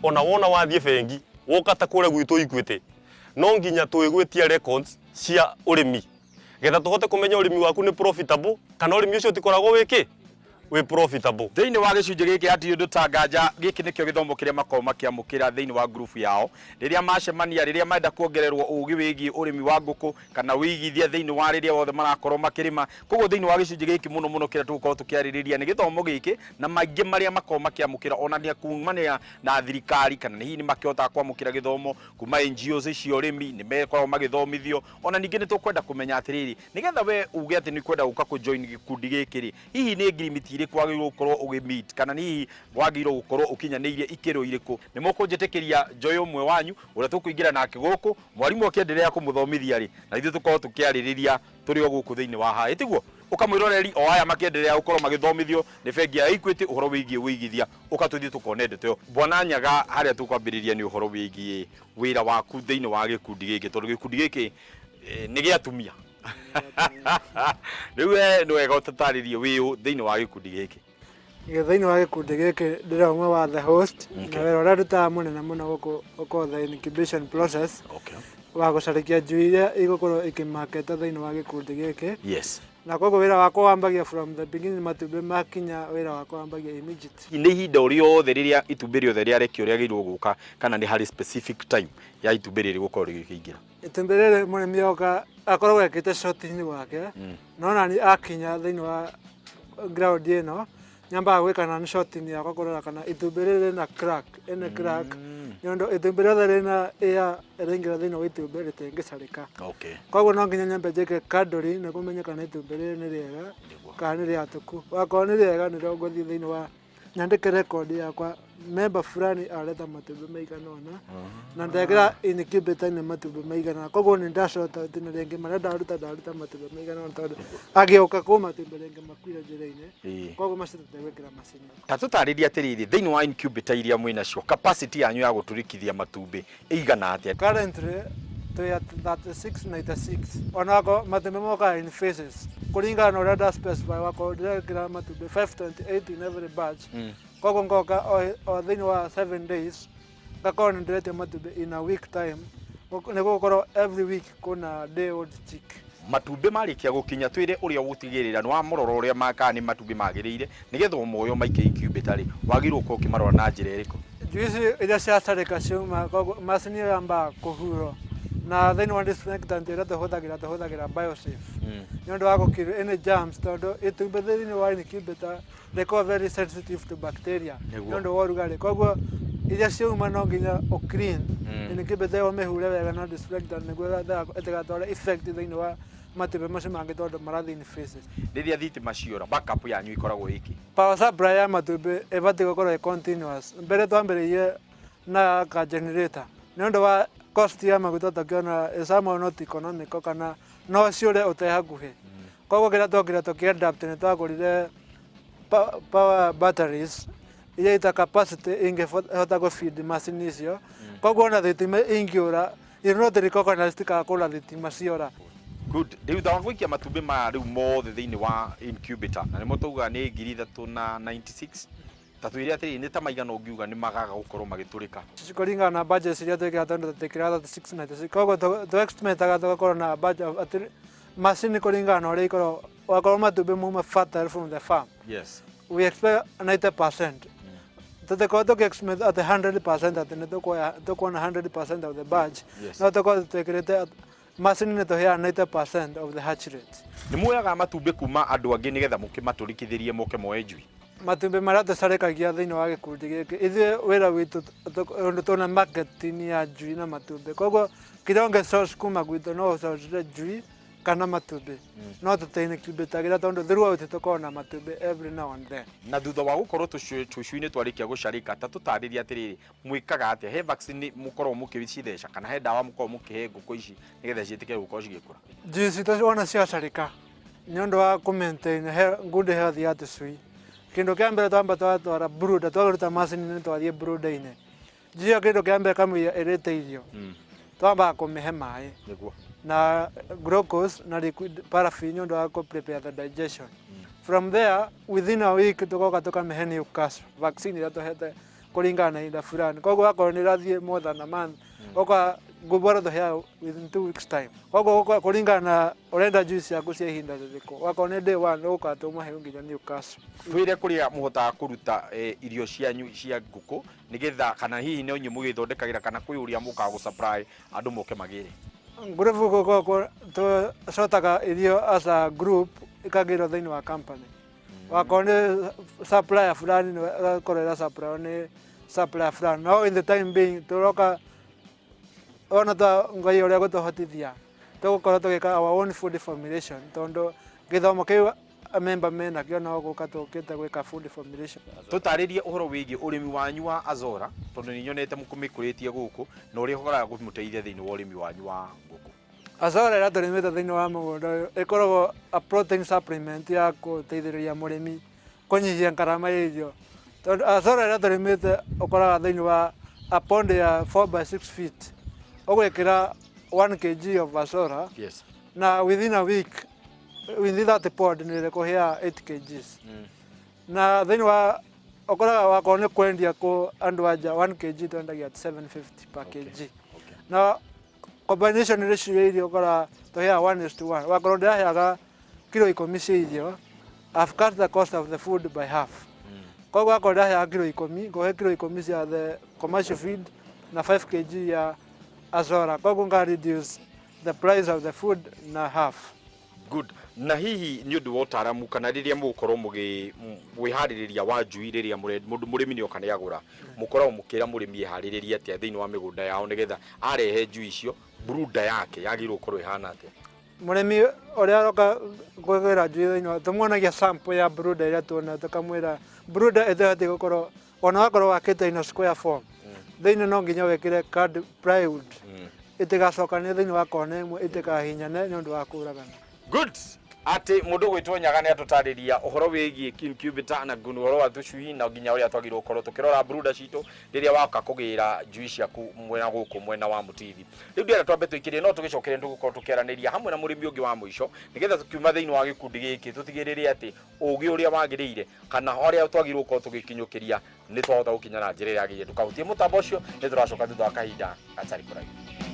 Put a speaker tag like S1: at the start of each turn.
S1: Ona wona wathiĩ bengi woka ta kũrĩa gwitũ Equity, no nginya twĩgwĩtie records cia ũrĩmi getha tũhote kũmenya ũrĩmi waku nĩ profitable kana ũrĩmi ũcio ũtikoragwo wĩ kĩ wĩ profitable.
S2: Thĩinĩ wa gĩcunjĩ gĩkĩ hatirĩ ũndũ ta nganja, gĩkĩ nĩkĩo gĩthomo kĩrĩa makoragwo makĩamũkĩra thĩinĩ wa ngurubu yao rĩrĩa macemania, rĩrĩa marenda kuongererwo ũgĩ wĩgiĩ ũrĩmi wa ngũkũ kana wĩigithia thĩinĩ wa rĩrĩa wothe marakorwo makĩrĩma. Koguo thĩinĩ wa gĩcunjĩ gĩkĩ mũno mũno kĩrĩa tũgũkorwo tũkĩarĩrĩria nĩ gĩthomo gĩkĩ na maingĩ marĩa makoragwo makĩamũkĩra ona nĩ kumania na thirikari, kana hihi nĩ makĩhotaga kwamũkĩra gĩthomo kuma NGOs cia ũrĩmi, nĩ makoragwo magĩthomithio. Ona ningĩ nĩ tũkwenda kũmenya atĩrĩrĩ, nĩgetha we uge atĩ nĩ kwenda gũka kũ join gĩkundi gĩkĩ rĩ, hihi nĩ ngirimiti irĩkũ wagĩrĩirwo gũkorwo ũgĩ meet, kana nĩ hihi wagĩrĩirwo gũkorwo ũkinyanĩirie ikĩro irĩkũ? Nĩ mũkũnjĩtĩkĩria njoe ũmwe wanyu ũrĩa tũkũingĩra nake gũkũ, mwarimũ akĩenderea kũmũthomithia rĩ, na ithuĩ tũkorwo tũkĩarĩrĩria tũrĩ o gũkũ thĩinĩ wa haha, ĩtiguo? Ũka mwĩroreri, o aya makĩenderea gũkorwo magĩthomithio nĩ bengi ya Equity ũhoro wĩgiĩ ũigithia, ũka tũthiĩ tũkone ndeto ĩyo. Bwana Nyaga, harĩa tũkwambĩrĩria nĩ ũhoro wĩgiĩ wĩra waku thĩinĩ wa gĩkundi gĩkĩ, tondũ gĩkundi gĩkĩ nĩ gĩa atumia. Rĩu we nĩ wega ũtũtarĩrie wĩ ũ thĩinĩ wa gĩkundi gĩkĩ.
S3: Thĩinĩ wa gĩkundi gĩkĩ ndĩrĩ ũmwe wa the host, na wĩra ũrĩa ndutaga mũnene mũno gũkũ ũkorwo the incubation process wa gũcarikia njui iria igũkorwo ikĩmaketwo thĩinĩ wa gĩkundi gĩkĩ. Na koguo wĩra wakwa wambagia from the beginning, matumbĩ makinya, wĩra wakwa wambagia immediate.
S2: Nĩ ihinda o rĩothe rĩrĩa itumbĩ rĩothe rĩarekio rĩagĩrĩirwo gũka, kana nĩ harĩ specific time ya itumbĩ rĩrĩ gũkorwo rĩgĩkĩingĩra?
S3: Itumbĩ rĩrĩ mũrĩmi oka akoragwo ekĩte shorting wake, no nani akinya thĩinĩ wa ground ĩno nyambaga gwĩka na shorting yakwa kũrora kana itumbĩ rĩrĩ rĩna crack, ĩna crack, nĩ ũndũ itumbĩ rĩothe rĩna air ĩraingĩra thĩinĩ wa itumbĩ rĩtingĩcarĩka. Koguo no nginya nyambe njĩke candling nĩguo menye kana itumbĩ rĩrĩ nĩ rĩega kana nĩ rĩatũku. Wakorwo nĩ rĩega nĩrĩo ngũthiĩ thĩinĩ wa nyandĩke record yakwa, member fulani areta matumbĩ maigana ũna na ndekĩra incubator-inĩ matumbĩ maigana ũna, koguo nĩ ndacota na rĩngĩ marĩa ndaruta ndaruta matumbĩ maigana ũna, tondũ agĩũka kwĩ matumbĩ rĩngĩ makuire njĩra-inĩ, koguo macio tũtegwĩkĩra macini.
S2: Ta tũtarĩrie atĩrĩrĩ, thĩinĩ wa incubator iria mwĩ nacio, capacity yanyu ya gũtũrĩkithia matumbĩ ĩigana atĩa?
S3: Currently twĩ at 3696, onakorwo matumbĩ mokaga in phases kũringana na ũrĩa nda specify, wakorwo ndĩrekĩra matumbĩ 528 in every batch, koguo ngoka o thĩinĩ wa 7 days ngakorwo nĩ ndĩretia matumbĩ in a week time, nĩ gũkorwo every week kwĩna day old chick.
S2: Matumbĩ marĩkia gũkinya, twĩre ũrĩa ũgũtigĩrĩra nĩ wamũrora ũrĩa kana nĩ matumbĩ magĩrĩire, nĩgetha ũmoe ũmaikie incubator rĩ, wagĩrĩirwo gũkorwo ũkĩmarora na njĩra ĩrĩkũ?
S3: Njui ici iria ciacarĩka ciauma, koguo macini ĩyo yambaga kũhurwo na thĩinĩ wa disinfectant ĩrĩa tũhũthagĩra, tũhũthagĩra Biosafe nĩ ũndũ wa gũ kill any germs, tondũ itumbĩ thĩinĩ wa incubator rĩkoragwo very sensitive to bacteria nĩ ũndũ wa ũrugarĩ, koguo iria ciauma no nginya ũ clean incubator ĩyo, ũmĩhure wega na disinfectant nĩguo ĩtigatware effect thĩinĩ wa matumbĩ macio mangĩ, tondũ marathiĩ in phases.
S2: Rĩrĩa thitima ciora, backup yanyu ĩkoragwo ĩkĩ?
S3: Power supply ya matumbĩ ĩbatiĩ gũkorwo ĩ continuous. Mbere twambĩrĩirie na ka generator, nĩ ũndũ wa cost ya maguta tũkĩona is somehow not economical kana no ciũre ũte hakuhĩ, koguo kĩrĩa twokire tũkĩ adapt nĩ twagũrire power batteries iria ita capacity ingĩhota gũ feed macini icio, koguo ona thitima ingĩũra, you not recognize kana kũra thitima ciora.
S2: Good. Rĩu thutha wa gũikia matumbĩ maya rĩu mothe thĩinĩ wa incubator, na nĩmo tauga nĩ 3096, ta twĩre atĩrĩrĩ, nĩ ta maigana ũngiuga nĩ magaga gũkorwo magĩtũrĩka?
S3: Kũringana na budget iria twĩkĩra, tondũ tũtĩkĩraga 3696, koguo tũ estimate tũgakorwo na budget of at macini kũringana na ũrĩa ikorwo, wakorwo matumbĩ mauma fertile from the farm, we expect 90%. Tũtikorwo tũkĩ estimate atĩ 100% atĩ nĩ tũkuoya tũkuona 100% of the batch, no tũkorwo twĩkĩrĩte macini nĩ tũheaga 90% of the hatch rate.
S2: Nĩ muoyaga matumbĩ kuma andũ angĩ nĩgetha mũkĩmatũrĩkithĩrie moke moe njui?
S3: Matumbĩ marĩa tũcarĩkagia thĩinĩ wa gĩkundi gĩkĩ, ithuĩ wĩra witũ ũndũ tũna marketing ya njui na matumbĩ, koguo kĩrĩa ũngĩ source kuma gwitũ no ũsource njui kana matumbĩ, no tũti-incubatagĩra tondũ throughout tũkoragwo na matumbĩ every now and then.
S2: Na thutha wa gũkorwo tũcui-inĩ twarĩkia gũcarĩka, ta tũtarĩrie atĩrĩrĩ, mwĩkaga atĩa? He vaccine mũkoragwo mũkĩcitheca, kana he ndawa mũkoragwo mũkĩhe ngũkũ ici nĩgetha ciĩtĩkĩre gũkorwo cigĩkũra?
S3: Njui citũ wona ciacarĩka, nĩ ũndũ wa kũ maintain good health ya tũcui, kĩndũ kĩa mbere twamba twatwara brooder, twaruta macini-inĩ twathiĩ brooder-inĩ, njui ĩyo kĩndũ kĩa mbere kamũira ĩrĩte irio, twambaga kũmĩhe maĩ na glucose na liquid paraffin nĩ ũndũ wa kũ prepare the digestion. From there, within a week tũgoka tũkamĩhe Newcastle vaccine ĩrĩa tũhete. Kũringana na ihinda fulani. Koguo akorwo nĩ ĩrathiĩ more than a month, ũka ngũbora tũheaga within 2 weeks time. Koguo kũringana na ũrenda njui ciaku cia ihinda rĩrĩkũ, wakorwo nĩ day one, ũgũka tũmahe nginya Newcastle.
S2: Twĩre kũrĩa mũhotaga kũruta irio cianyu cia ngũkũ, nĩgetha kana hihi no inyuĩ mũgĩthondekagĩra kana kwĩ ũrĩa mũkaga gũ supply andũ moke magĩre?
S3: Group tũcotaga irio as a group, ikagĩrwo thĩinĩ wa company. Wakorwo nĩ supplier fulani, nĩ ĩgakorwo ĩra supply nĩ supplier fulani, no in the time being tũroka ona ta Ngai ũrĩa gũtũhotithia, tũgũkorwo tũgĩka our own food formulation, tondũ gĩthomo kĩu member menakĩo, no gũka tũkĩte gwĩka food formulation.
S2: Tũtarĩrie ũhoro wĩgiĩ ũrĩmi wanyu wa Azora, tondũ nĩ nyonete mũkũmĩkũrĩtie gũkũ na ũrĩa ũhoraga kũmũteithia thĩinĩ wa ũrĩmi wanyu wa ngũkũ.
S3: Azora ĩrĩa tũrĩmĩte thĩinĩ wa mũgũnda ũyũ ĩkoragwo a protein supplement ya gũteithĩrĩria mũrĩmi kũnyihia ngarama ya irio, tondũ Azora ĩrĩa tũrĩmĩte ũkoraga thĩinĩ wa a pond ya 4 by 6 feet ũgwĩkĩra 1 kg of Azora na within a week, within that pond nĩ ĩrĩkũhea 8 kgs. Na thĩinĩ wa ũkoraga wakorwo nĩ kwendia kũ andũ anja, 1 kg twendagia at 750 per kg. Na combination ratio ya irio ũkora tũheaga 1 is to 1. Wakorwo ndĩraheaga kiro 10 cia irio, I've cut the cost of the food by half. Koguo akorwo ndĩraheaga kiro 10, ngũhe kiro 10 cia the commercial feed na 5 kg ya Azora, koguo nga reduce the price of the food na half.
S2: Good. Na hihi nĩ ũndũ wa ũtaaramu kana rĩrĩa mũgũkorwo mũgĩ mwĩharĩrĩria wa njui, rĩrĩa mũndũ mũrĩmi nĩ oka nĩ agũra, mũkoragwo mũkĩra mũrĩmi eharĩrĩrie atĩa thĩinĩ wa mĩgũnda yao, nĩgetha arehe njui icio, brooder yake yagĩrĩirwo gũkorwo ĩhana atĩa?
S3: Mũrĩmi ũrĩa aroka kwĩgĩra njui thĩinĩ wa, tũmuonagia sample ya brooder ĩrĩa tuona, tũkamwĩra brooder ĩtabatiĩ gũkorwo, ona wakorwo wakĩte ina square form, thĩinĩ no nginya wĩkĩre card plywood ĩtigacokane thĩinĩ wa kona ĩmwe, ĩtikahinyane nĩ ũndũ wa kũragana.
S2: Good. Atĩ mũndũ gwĩtwo Nyaga nĩ atũtarĩria ũhoro wĩgiĩ incubator na ũhoro wa tũcui na nginya ũrĩa twagĩrĩirwo gũkorwo tũkĩrora brooder citũ rĩrĩa waka kũgĩra njui ciaku mwena gũkũ mwena wa Mũtithi. Rĩu ndĩrenda twambe tũikĩrie, no tũgĩcokere nĩ tũgũkorwo tũkĩaranĩria hamwe na mũrĩmi ũngĩ wa mũico, nĩgetha tũkiuma thĩinĩ wa gĩkundi gĩkĩ tũtigĩrĩre atĩ ũgĩ ũrĩa wagĩrĩire kana ũrĩa twagĩrĩirwo gũkorwo tũgĩkinyũkĩria nĩ twahota gũkinya na njĩra ĩrĩa yagĩrĩire. Ndũkahutie mũtambo ũcio, nĩ tũracoka thutha wa kahinda gatarĩ kũraihu.